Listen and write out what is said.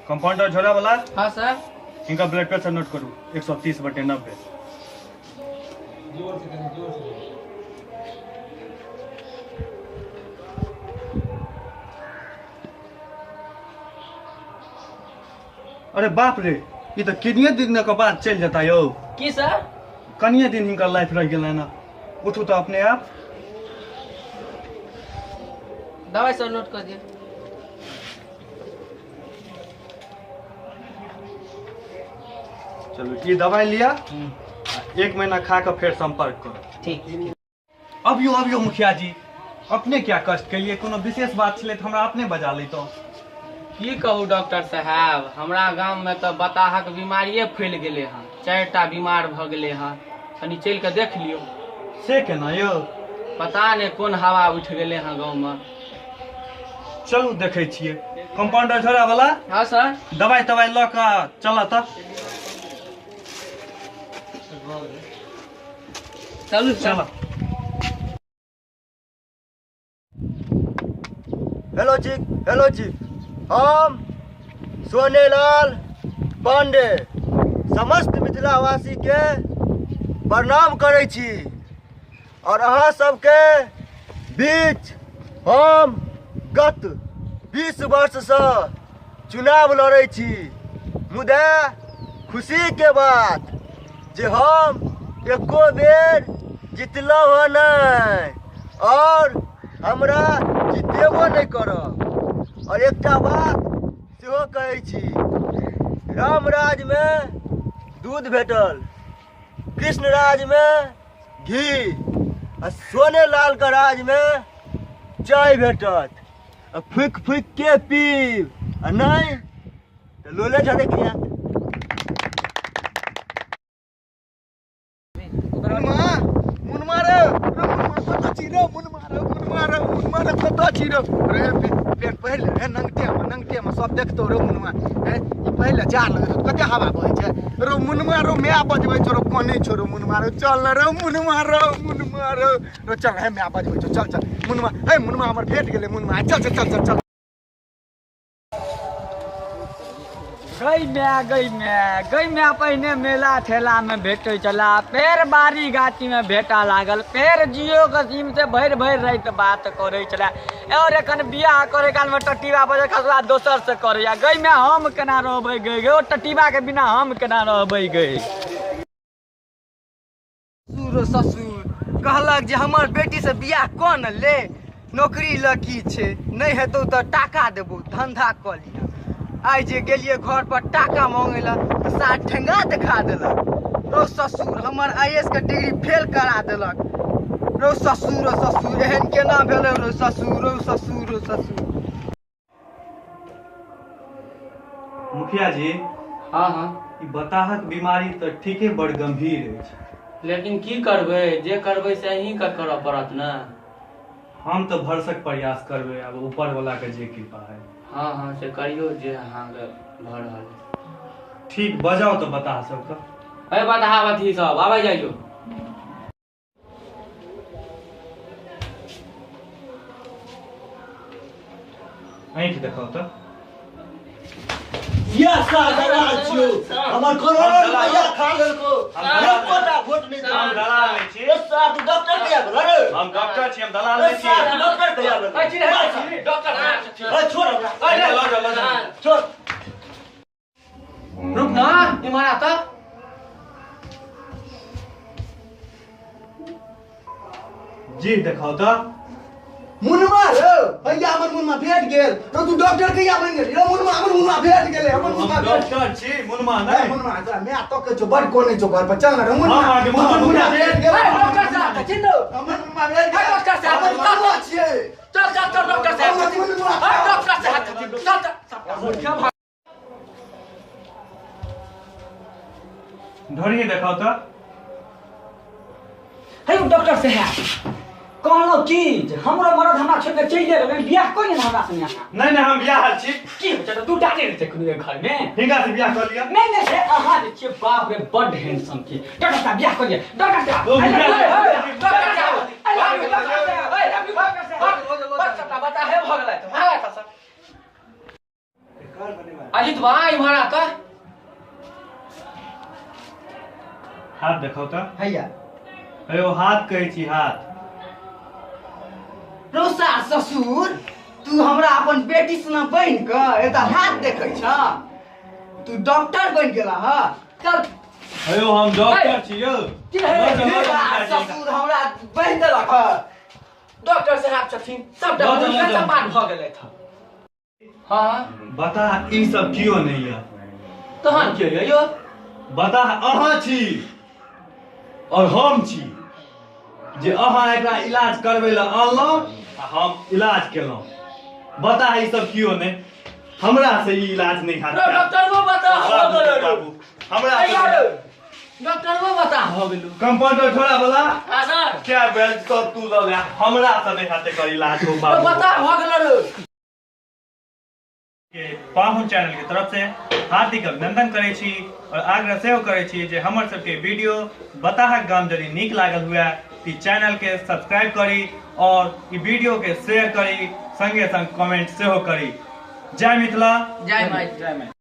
Compounder झोरा वाला। हाँ सर। इनका ब्लड प्रेशर नोट करू, 130/90। अरे बाप रे, ई तऽ किनिये दिन के बाद चलि जेता यौ। की सर? कनिये दिन हिनकर लाइफ रहि गेलनि हँ। उठू तऽ अपने आप। दवाई सर नोट कर दियो। चलू ई दवाई लिअ, 1 महीना खा कऽ फेर संपर्क करू। ठीक। अबियो अबियो मुखिया जी, अपने क्या कष्ट केलिए? कोनो विशेष बात छलै तऽ हमरा अपने बजा लैतहुँ। की कहू डॉक्टर साहब, हमरा गाम में तऽ बताहक बीमारिये फैल गेलै हन, 4टा बीमार भऽ गेलै हन, कनि चलि कऽ देख लियौ। से केना यौ? पता नहि कोन हवा उठि गेलै हन गाँव में। चलू देखै छियै। कंपाउंडर झोरा वाला। हाँ सर। दवाई तवाई लऽ कऽ चलऽ तऽ। चलू। चलऽ। हेलो जी, हेलो जी, हम सोनेलाल पांडे समस्त मिथिलावासी के प्रणाम करै छी और अहाँ सबके बीच हम गत 20 वर्षसँ चुनाव लड़ै छी, मुदा खुशीके बात जे हम एको बेर जितलहुँ हँ नहि और हमरा जितेबो नहि करब। और एकटा बात सेहो कहै छी, रामराजमे दूध भेटल, कृष्ण राजमे घी आ सोने लाल के राजमे चाय भेटत। आ फूकि फूकि के पीब आ नहि तऽ लोले झड़कि जायत। मुनमा, मुनमा रे, रे मुनमा कतऽ छी रे, मुनमा रे, मुनमा रे, मुनमा रे कतऽ छी रे? रे पेट पहिर ले रे, नंगटे मे, नंगटे मे सब देखतौ रे मुनमा। हे ई पहिर ले, जाड़ लगै छौ, कते हवा बहै छै रो मुनमा। रो my बजबै छौ रो, कनै छौ रो मुनमा रो, चल ने रो मुनमा रो, मुनमा रो, रो चल, हे my बजबै छौ, चल चल मुनमा, हे मुनमा हमर भेट गेलै मुनमा, चल चल चल चल चल। गई my, गई my, गई my, पहिने मेला ठेला में भेटै छला, फेर बाड़ी गाछी में भेटा लागल, फेर जियो के सिम से भरि भरि राति बात करै छला, और एखन बियाह करै काल में टटीबा बजै खसुआ दोसर से करैया। गई my, हम केना रहबै गई, गई ओ टटीबा के बिना हम केना रहबै गई? ससुर ससुर कहलक जे हमर बेटी से बियाह कऽ ने ले, नौकरी लऽ की छै, नहि हेतौ तऽ टाका देबौ, धंधा कऽ लिअ। आइ जे गेलियै घर पर टाका मांगै लए तऽ सार ठेंगा देखा देलक। रौ ससुर, हमर I S के डिग्री फेल करा देलक। रौ ससुर, रौ ससुर, एहन केना भेलै रौ ससुर, रौ ससुर, रौ ससुर। मुखिया जी। हाँ हाँ। ई बताहक बीमारी तऽ ठीके बड़ गंभीर अछि। लेकिन की करबै, जे करबै से अहीं के करऽ पड़त ने। हम तऽ भरसक प्रयास करबै, आब ऊपर वाला के जे कृपा है। हाँ हाँ, से करियौ जे अहाँके भऽ रहल है। ठीक, बजाउ तऽ बताह सबके। अरे बताह बतही सब आबै जाइयो। आँखि देखाउ तऽ। या सार दलाल छियौ, हमर करोड़ो रुपैआ खा लेलको, एकोटा वोट नहि देलको। हम दलाल नहि छी। ए सार, तू डॉक्टर कहिया भेल रे? हम डॉक्टर छी, हम दलाल ए नहि छी। सार, तू डॉक्टर कहिया भेल? डॉक्टर ए छोड़ हमरा, लऽ जाउ, लऽ जाउ। छोड़। रुक ना, इम्हर आ तऽ। जी देखाउ तऽ। मुनमा रे, भैया हमर मुनमा भेट गेल रो। तू डॉक्टर कहिया बनि गेली रो मुनमा? हमर मुनमा भेट गेलै, हमर मुनमा हम भेट डॉक्टर छी, मुनमा ए नहि। मुनमा, तोरा my तकै छौ, बड़ कोनै छौ घर पर, चल ने रे मुनमा। हाँ, हाँ, मुनमा, हमर मुनमा मुनमा। भेट गेल, डॉक्टर साहब के चिन्ह। हमर मुनमा भेट गेल। डॉक्टर साहब, हमर मुनमा छियै। चल चल चल डॉक्टर साहब, हमर मुनमा। डॉक्टर साहब, चल चल। ढोरी देखाउ तऽ। हे डॉक्टर साहब, कहलहुँ की जे हमरो मरद हमरा छोड़ि कऽ चलि गेल, बियाह कऽ लिअ ने हमरा संगे अहाँ। नहि नहि, हम बियाहल छी। की होइ छै तऽ दू टा नहि रहै छै कोनो एक घर में? हिनका से बियाह कऽ लिअ। नहि नहि, से अहाँ जे छियै, बाप रे, बड्ड हैंडसम छी। डॉक्टर साहब, बियाह कऽ लिअ डॉक्टर साहब। ओ, मुखिया जी। डॉक्टर साहब, I love you, doctor साहब, I love you, doctor साहब। बता हे भऽ गेलै तऽ भागै तऽ। अजित भाई इम्हर आ तऽ। हाथ देखाउ तऽ। हैया। अयो हाथ कहै छी हाथ। रौसा ससुर, तू हमरा अपन बेटी सना बनि कऽ एतऽ हाथ देखै छ? तू डॉक्टर बनि गेला ह? चल। अयो हम डॉक्टर छी यौ। की हे? ससुर हमरा बनि देलक ह। डॉक्टर साहब छथिन, सबटा लऽ जाउ, लऽ मुर्गा जाउ। चपाट भऽ गेलै हँ। हँ। बता ई सब कियो नहि यऽ। तहन के यऽ यौ? बता अहाँ छी और हम छी जे अहाँ एकरा इलाज करबै लए अनलहुँ आ हम इलाज केलहुँ। बता ई सब कियो नहि, हमरा से ई इलाज नहि हैत। डॉक्टरबो बता हो गेलो। बाबू हमरा से डॉक्टरबो बता हो गेलो। कंपाउंडर छोड़ा वाला। हाँ सर। क्या बेल्ट सब तू लऽ ले, हमरा से नहि हैत एकर इलाज हो बाबू। बता हो गेलो रे। के पाहुन चैनल के तरफ से हार्दिक अभिनंदन करै छी और आग्रह सेहो करै छी जे हमर सबके वीडियो बताहक गाम यदि नीक लागल हुए तऽ ई चैनल के सब्सक्राइब करी और ई वीडियो के शेयर करी, संगे संग कमेंट सेहो करी। जय मिथिला, जय माई, जय माई।